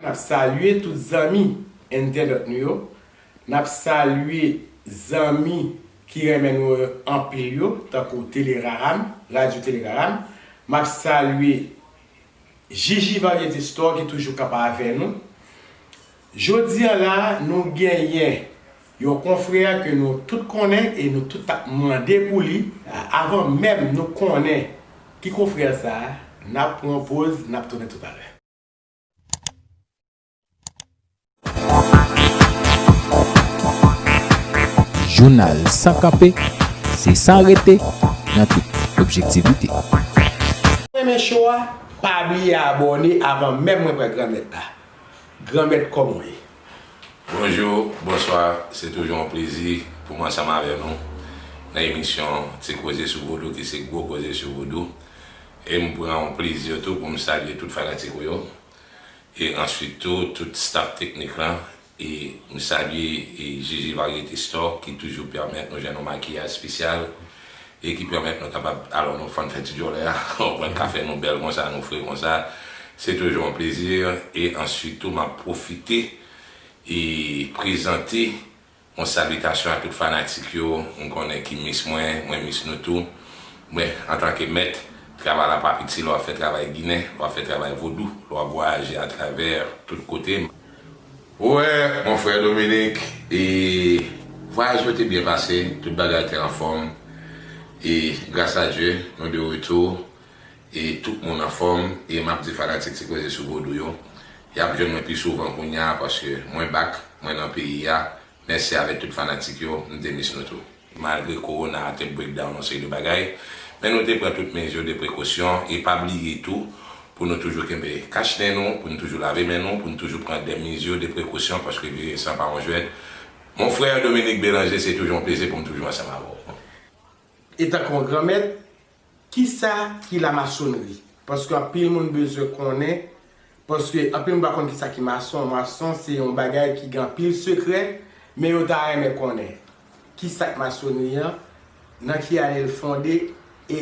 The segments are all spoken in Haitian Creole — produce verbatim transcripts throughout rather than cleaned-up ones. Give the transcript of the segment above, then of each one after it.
N ap salye tout zanmi entènot nou yo. N ap salye zanmi ki renmen nou yo anpil yo, tankou Teleraram, Radyo Teleraram. M ap salye Jiji Variety Store ki toujou kanpe avè nou. Jodi a la, nou genyen yon konfrè ke nou tout konnen e nou tout ap mande pou li. Avan menm nou konnen ki konfrè sa a, n ap pran yon poz, n ap tounen toutalè. Jounal San Kanpe, se san rete nan tout objektivite. Renmen show a, pa bliye abòne avan menm mwen pran Granmèt la. Granmèt kòman w ye? Bonjou, bonswa, se toujou yon plezi pou mwen ansanm avè nou nan emisyon Ti Koze sou Vodou ki se gwo koze sou vodou. E m pran yon plezi tou pou m salye tout fanatik ou yo. E answit tou, tout staff teknik lan. E m salye e Jiji Variety Store ki toujou pèmèt nou jwenn yon makiyaj espesyal e ki pèmèt nou kapab, alò nou fann fè ti djòlè a, konprann ka fè nou bèl konsa, nou fre konsa. Se toujou yon plezi. E answit tou, m ap pwofite e prezante yon salitasyon a tout fanatik yo. M konnen ki miss mwen, mwen miss nou tou. Mwen, antanke mèt, travay la pa piti lè w ap fè travay ginen, lè w ap fè travay vodou, lè w ap vwayaje atravè tout kote. Wè, mon frè Dominique, e vwayaj yo te byen pase, tout bagay te anfòm. E gras a Dye, nou de retou, e tout moun anfòm, e m ap di fanatik Ti Koze sou Vodou yo, y ap jwenn mwen pi souvan kounye a, paske mwen back, mwen nan peyi a, mèsi avèk tout fanatik yo, m te miss nou tou. Malgre kowona a te break down yon seri de bagay, men nou te pran tout mezi de prekosyon e pa bliye tou pou nou toujou kenbe kach nen nou, pou nou toujou lave men nou, pou nou toujou pran de mezi de prekosyon paske vire san pa yon jwèt. Mon frè Dominique Bélanger, se toujou yon plezi pou m toujou ansanm avè w. Etanke yon granmèt, kisa ki lamasonri? Paske anpil moun bezwen konnen, paske anpil moun pa konn kisa ki mason. Mason se yon bagay ki gen anpil sekrè, men yo ta renmen konnen kisa k masonri an, nan ki ane l fonde, e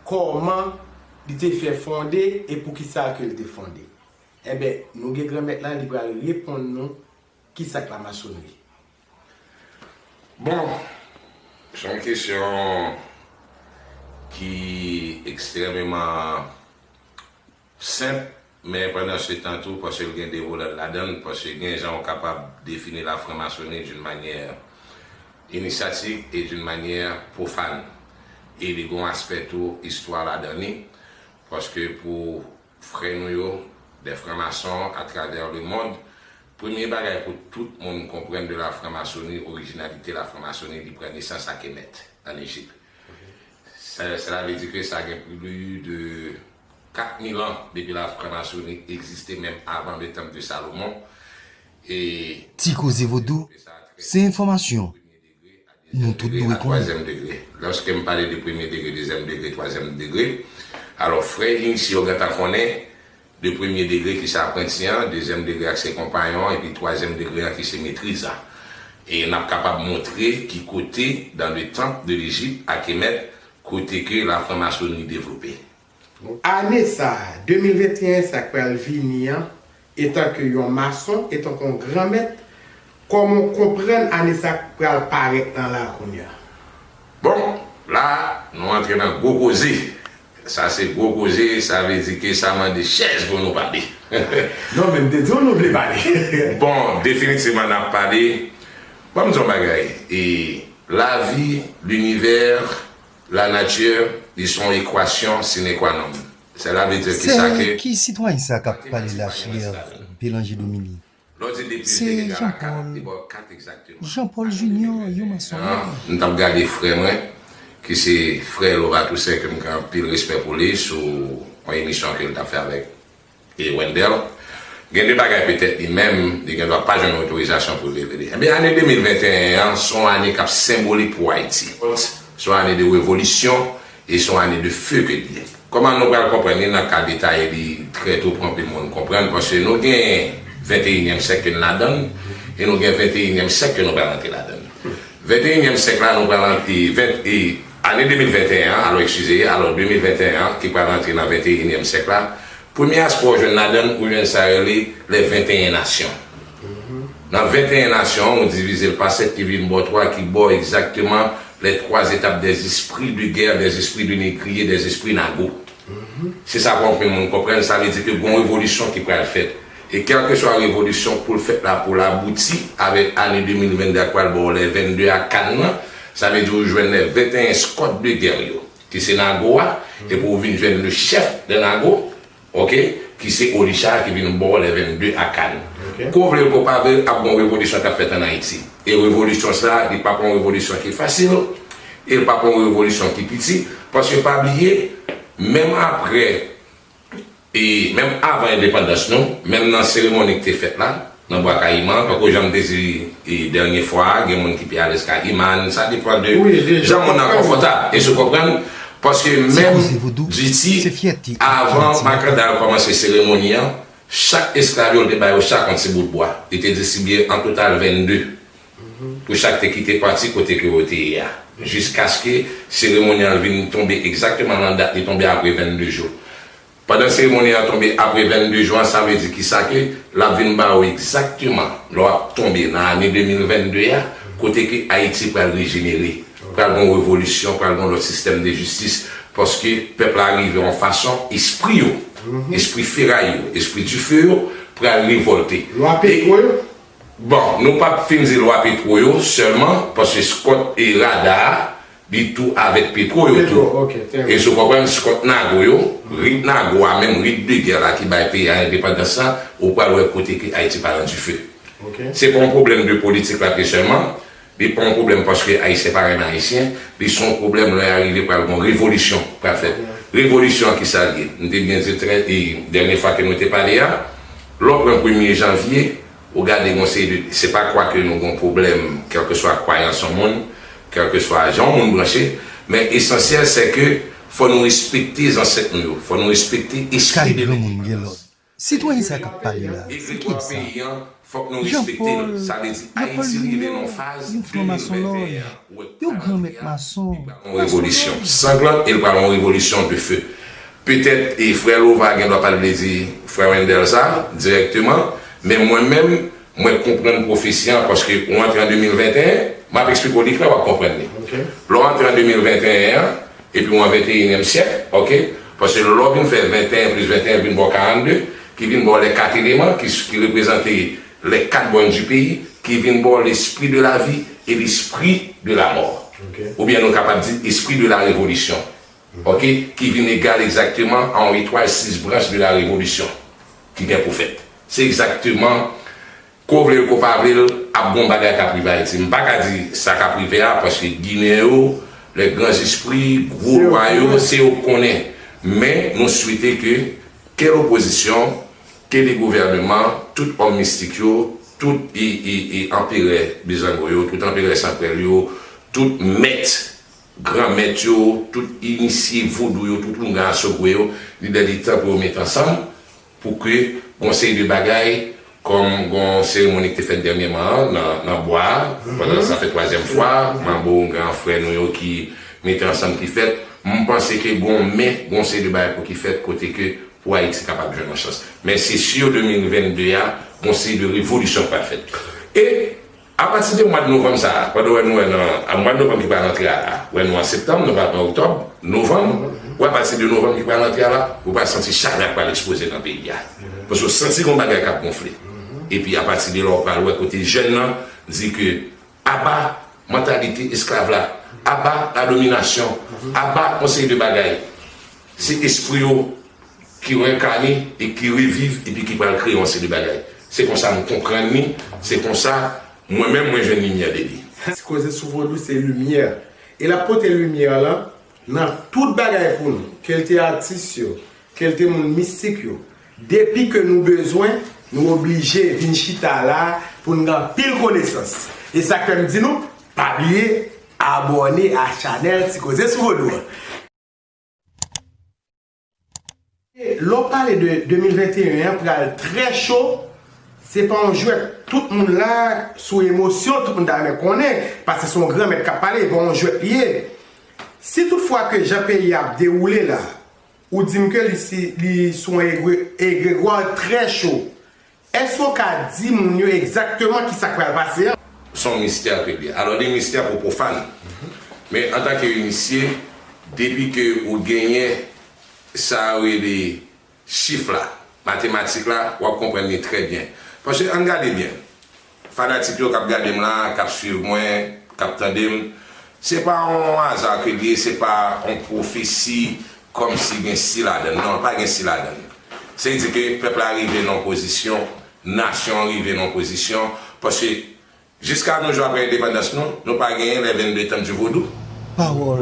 kòman li te fè fonde, e poukisa ke l te fonde. Enben, nou gen granmèt lan, li pral reponn nou kisa k lamasonri. Bon, se yon kesyon ki ekstrèmeman senp, men pandan se tan tou, paske l gen de volan ladan l, paske gen jan w kapab defini lafranmasoni d'une manière initiatique et d'une manière profane. E li gen yon aspè tou istwa ladan li, paske pou frè nou yo, des francs-maçons à travers le monde, premye bagay pou tout moun konprann de lafranmasoni, orijinalite lafranmasoni, li pran nesans a Kemet, an Ejip. Sa, sa vle di ke sa gen plis de kat mil an depi lafranmasoni egziste, menm avan le temple de Salomon. E Ti Koze Vodou, se enfòmasyon nou tout dwe konnen. Twazyèm degre. Lòske m pale de premye degre, dezyèm degre, twazyèm degre, alò, frè inisye yo gentan konnen de premye degre ki se apranti an, dezyèm degre a ki se konpayon an, epi twazyèm degre an ki se metriz la. E n ap kapab montre ki kote, dans le temple de l'Égypte, à Kemet, kote ke lafranmasoni devlope. Ane sa a, de mil venteyen sa k pral vini an, etanke yon mason, etanke yon granmèt, kòman w konprann ane sa k pral parèt lan la kounye a? Bon, la, nou antre nan gwo koze. Sa se gwo koze, sa vle di ke sa mande chèz pou nou pale. Non, men m te di w nou vle pale. Bon, definitivman n ap pale. Ban m di w yon bagay. E lavi, linivè, lanati, li se yon ekwasyon sine qua non. Sela vle di ki sa ke. Ki sitwayen sa k ap pale la, Chilè Belanje Dominique? Se Jean Paul, Jean Paul Junior, yon mason. M t ap gade frè mwen, ki se frè Loba Toussaint, ke m gen anpil respè pou li, sou yon emisyon ke l t ap fè avèk e Wendell. Gen de bagay petèt li menm, li gendwa pa jwenn otorizasyon pou l revele. Ebyen, ane de mil venteyen an, se yon ane k ap senbolik pou Ayiti. Se yon ane de revolisyon, e se yon ane de feu ke l ye. Kòman nou pral konprann li, n ap ka detaye li trè tou pou anpil moun konprann, paske nou gen venteyinyèm syèk ke n ladan l, e nou gen venteyinyèm syèk ke nou pral antre ladan l. Venteyinyèm syèk la, nou pral antre, ven, e, ane de mil venteyen an, alò, eskize, alò, de mil venteyen an, ki pral antre nan venteyinyèm syèk la, Premye aspè w jwenn ladan l, ou jwenn sa yo rele les vingt et un nations. Nan venteyen nasyon an, ou divize l pa sèt ki vin ba w twa, ki ba w egzakteman les trois étapes des esprits de guerre, des esprits de négrier, des esprits nago. Se sa pou anpil moun konprann, sa vle di ke gon revolisyon ki pral fèt. E kèlkeswa revolisyon pou l fèt la, pou l abouti avèk ane de mil vennde a k pral ba w les vennde a Kann nan, sa vle di ou jwenn les venteyen squad de guerre yo, ki se nago a, epi ou vin jwenn le chef de nago, ok, ki se Olicha ki vin ba w les vennde a Kann. Ke w vle l, ke w pa vle l, ap gon revolisyon k ap fèt ann Ayiti. E revolisyon sa a, li p ap yon revolisyon ki fasil, e li p ap yon revolisyon ki piti, paske pa bliye, menm apre, e menm avan endepandans nou, menm nan seremoni ki te fèt la, nan Bwa Kayiman, tankou jan m te di, e, dènye fwa a, gen moun ki pi alèz Kayiman, sa depann de jan moun nan konfòtab. Èske w konprann? Paske menm Diti, avan Makandal kòmanse seremoni an, chak esklav yo, l te ba yo chak yon ti bout bwa. Li te distribiye an total vennde pou chak te kite pati kote ke yo te ye a. Jiskaske seremoni an vin tonbe egzakteman nan dat li tonbe apre vennde jou. Pandan seremoni an tonbe apre vennde jou an, sa vle di kisa? Ke l ap vin ba ou egzakteman, lè w ap tonbe nan ane de mil vennde a, kote ke Ayiti pral rejenere, pral gon revolisyon, pral gon lòt sistèm de jistis, paske pèp la rive yon fason, espri yo, espri feray yo, espri dife yo, pral revòlte. Lwa Petwo yo? Bon, nou p ap fin di lwa Petwo yo sèlman, paske Scott e Rada a, li tou avèk Petwo yo tou. Èske w konprann? Scott Nago yo, rit Nago a, menm rit de gè la ki bay peyi a endepandans la, ou pral wè kote ke Ayiti pral nan dife. Se pa yon pwoblèm de politik la ke sèlman, li pa yon pwoblèm paske Ayisyen pa renmen Ayisyen, li se yon pwoblèm lè a rive pral gon revolisyon pral fèt. Revolisyon an kisa l ye? M te byen di l trè, e, dènye fwa ke nou te pale a, lè w pran premye janvye, ou gade gon seri de, se pa kwa ke nou gon pwoblèm, kèlkeswa kwayans yon moun, kèlkeswa jan yon moun branche, men esansyèl se ke fò nou respekte zansèt nou yo, fò nou respekte espri de lendepandans. Sitwayen sa k ap pale la, se kiyès sa? Fòk nou respekte l. Sa vle di Ayiti rive nan faz de mil venteyen an. Yo granmèt mason. Yon revolisyon sanglante, e l pral yon revolisyon de feu. Petèt, e frè Lova gen dwa pa t vle di frè Wendell sa dirèkteman, men mwen menm, mwen konprann pwofesi an, paske ou antre an de mil venteyen, m ap eksplike w li klè, w ap konprann li. Lè w antre an de mil venteyen an, epi w an venteyinyèm syèk, ok, paske lè w vin fè venteyen plis venteyen vin ba w karannde, ki vin ba w les quatre éléments, ki, ki reprezante les quatre bornes du pays, ki vin ba w l'esprit de la vie et l'esprit de la mort. Oubyen nou kapab di esprit de la révolution, ok, ki vin egal egzakteman a yon etwal sis branch de la révolution ki gen pou fèt. Se egzakteman, ke w vle l, ke w pa vle l, ap gon bagay k ap rive Ayiti. M pa ka di sa k ap rive a, paske Ginen yo, les grands esprits, gwo lwa yo, se yo k konnen. Men nou swete ke, ke lopozisyon, ke le gouvèneman, tout òm mistik yo, tout e, e, e anperè bizango yo, tout anperè sanprèl yo, tout mèt, granmèt yo, tout inisye vodou yo, tout oungan asogwe yo, li lè li tan pou yo met ansanm, pou ke gon seri de bagay, kòm gon seremoni ki te fèt dènyèman an nan, nan bwa a, pandan sa fè twazyèm fwa, manbo oungan frè nou yo ki mete ansanm ki fèt, m panse ke gon men, gon seri de bagay pou ki fèt kote ke pou Ayiti kapab jwenn yon chans. Men se si de mil vennde a, gon seri de revolisyon k pral fèt. E Apati de mwa de novanm sa a, pandan w wè nou wè nan, a mwa de novanm ki pral antre a la, wè nou an septanm, nou pral pran oktòb, novanm, w wè apati de novanm ki pral antre a la, ou pral santi chalè a pral ekspoze nan peyi a. Paske w santi gon bagay k ap gonfle. Epi apati de la, w pral wè kote jèn nan di ke aba mantalite esklav la, aba la dominasyon, aba yon seri de bagay. Se espri yo ki renkane e ki reviv epi ki pral kreye yon seri de bagay. Se konsa m konprann li, se konsa mwen menm mwen jwenn limyè de li. Ti Koze sou Vodou se limyè. E l ap pote limyè lan nan tout bagay pou nou, ke l te atis yo, ke l te moun mistik yo. Depi ke nou bezwen, nou oblije vin chita la pou n gen anpil konesans. E sa k fè m di nou, pa bliye abòne a chanèl Ti Koze sou Vodou an. Lè w pale de de mil venteyen an pral trè cho, se pa yon jwèt. Tout moun la sou emosyon, tout moun ta renmen konnen, paske se yon granmèt k ap pale, e pa yon jwèt li ye. Si toutfwa ke jan peyi a ap dewoule la, Ou di m ke li si, li sou yon egre, egregwa trè cho. Èske w ka di moun yo egzakteman ki sa k pral pase an? Se yon mistè ke l ye. Alò, li mistè pou pwofàn. Men antanke inisye, depi ke ou genyen sa yo rele chif la, matematik la, w ap konprann li trè byen. Paske ann gade byen, fanatik yo k ap gade m la, k ap swiv mwen, k ap tande m, se pa yon aza ke l ye, se pa yon pwofesi kòmsi gen si ladan l. Non, pa gen si ladan l. Se di ke pèp la rive nan yon pozisyon, nasyon an rive nan yon pozisyon, paske jiska nou jou apre endepandans nou, nou pa genyen les vingt-deux temps du Vodou. Pawòl.